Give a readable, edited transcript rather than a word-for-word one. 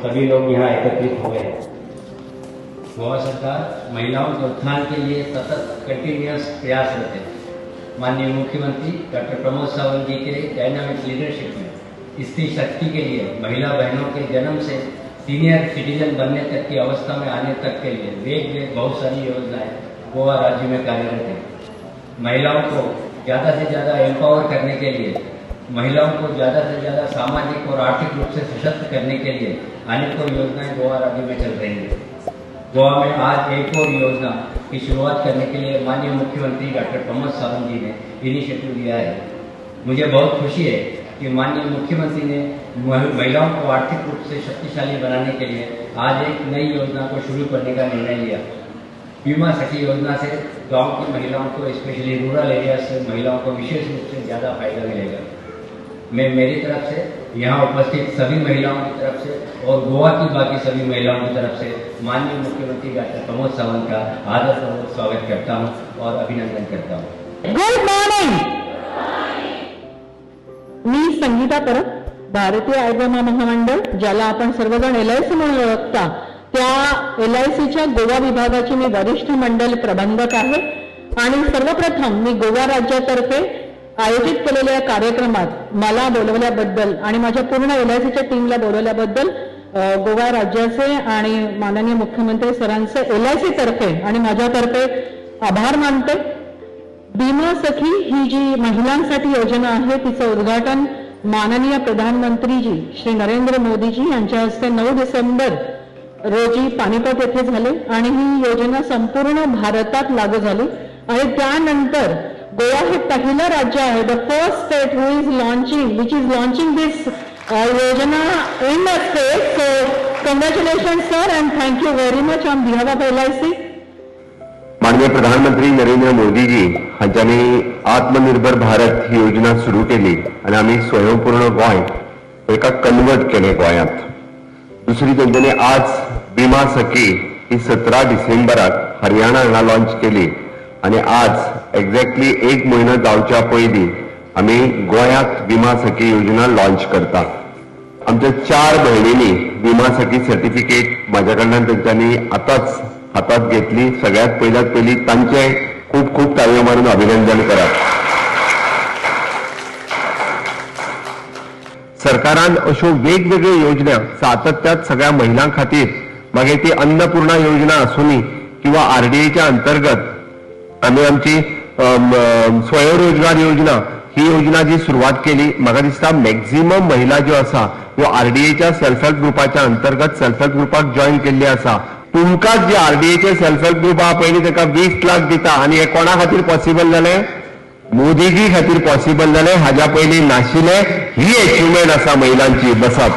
सभी लोग यहाँ एकत्रित हुए हैं। गोवा सरकार महिलाओं के उत्थान के लिए सतत कंटिन्यूअस प्रयासरत है। माननीय मुख्यमंत्री डॉक्टर प्रमोद सावंत जी के डायनामिक लीडरशिप में स्त्री शक्ति के लिए महिला बहनों के जन्म से सीनियर सिटीजन बनने तक की अवस्था में आने तक के लिए वेग बहुत सारी योजनाएं गोवा राज्य में कार्यरत है। महिलाओं को ज़्यादा से ज़्यादा एम्पावर करने के लिए, महिलाओं को ज़्यादा से ज़्यादा सामाजिक और आर्थिक रूप से सशक्त करने के लिए अनेकों योजनाएं गोवा राज्य में चल रही हैं। गोवा में आज एक और योजना की शुरुआत करने के लिए माननीय मुख्यमंत्री डॉक्टर प्रमोद सावंत जी ने इनिशिएटिव लिया है। मुझे बहुत खुशी है कि माननीय मुख्यमंत्री ने महिलाओं को आर्थिक रूप से शक्तिशाली बनाने के लिए आज एक नई योजना को शुरू करने का निर्णय लिया। बीमा सखी योजना से गांव की महिलाओं को, स्पेशली रूरल एरिया से महिलाओं को विशेष रूप से ज़्यादा फायदा मिलेगा। मैं मेरी तरफ से, यहाँ उपस्थित सभी महिलाओं की तरफ से और गोवा की बाकी सभी महिलाओं की तरफ से माननीय मुख्यमंत्री डॉक्टर प्रमोद सावंत का आदरपूर्वक स्वागत करता हूँ और अभिनंदन करता हूँ। Good morning. मी संगीता परब, भारतीय आयुर्विमा महामंडळ, ज्याला आपण सर्वजण एलआयसी म्हणून ओळखता, त्या एलआयसीच्या गोवा विभागाची मी वरिष्ठ मंडल प्रबंधक आहे आणि सर्वप्रथम मी गोवा राज्यातर्फे आयोजित केलेल्या या कार्यक्रमात मला बोलवल्याबद्दल आणि माझ्या पूर्ण एलआयसीच्या टीमला बोलवल्याबद्दल गोवा राज्याचे आणि माननीय मुख्यमंत्री सरांचे एलआयसी तर्फे आणि माझ्यातर्फे आभार मानते. बीमा सखी ही जी महिलांसाठी योजना आहे, तिचं उद्घाटन माननीय प्रधानमंत्रीजी श्री नरेंद्र मोदीजी यांच्या हस्ते 9 डिसेंबर रोजी पानिपत येथे झाले आणि ही योजना संपूर्ण भारतात लागू झाली आणि त्यानंतर गोवा हे पहिलं राज्य आहे, the first state who is launching which is launching this योजना in the state. So congratulation, sir, and thank you very much on behalf of LIC. माननीय प्रधानमंत्री नरेंद्र मोदीजी हांच्यांनी आत्मनिर्भर भारत ही योजना सुरू केली आणि आमी स्वयंपूर्ण गोंय एका कन्वर्ट केलें गोंयांत. दुसरी, तेंच्यांनी आज बिमा सखी ही 17 डिसेंबराक हरियाणा हांगा लॉन्च केली आणि आज एक्झॅक्टली एक म्हयनो जावच्या पयलीं आमी गोंयांत विमा सखी योजना लॉन्च करता. आमच्या चार भयणींनी विमा सखी सर्टिफिकेट म्हाज्या कडल्यान तेंच्यांनी आतांच हातात घेतली. सगळ्यात पयल्यात पयलीं तांचे खूब खूब ताळयो मारून अभिनंदन करात. सरकारान अश्यो वेगवेगळ्यो योजना सातत्यात सगळ्या महिलां खातीर, मागीर ती अन्नपूर्णा योजना आसूनी किंवा आरडीएच्या अंतर्गत आमी आमची अम, अम, स्वयंरोजगार योजना, ही योजना जी सुरवात केली, म्हाका दिसता मॅक्झिमम महिला ज्यो आसा ह्यो आरडीएच्या सेल्फ हेल्प ग्रुपाच्या अंतर्गत सेल्फ हेल्प ग्रुपाक जॉयन केल्ली आसा. तुमकांच जे आरडीएचे सेल्फ हेल्प ग्रुप आहा, पयलीं ताका 20 लाख दिता आनी हे कोणा खातीर पॉसिबल जालें? मोदीजी खातीर पॉसिबल जालें. हाज्या पयलीं नाशिल्लें. ही अचिव्हमेंट आसा महिलांची. बसात.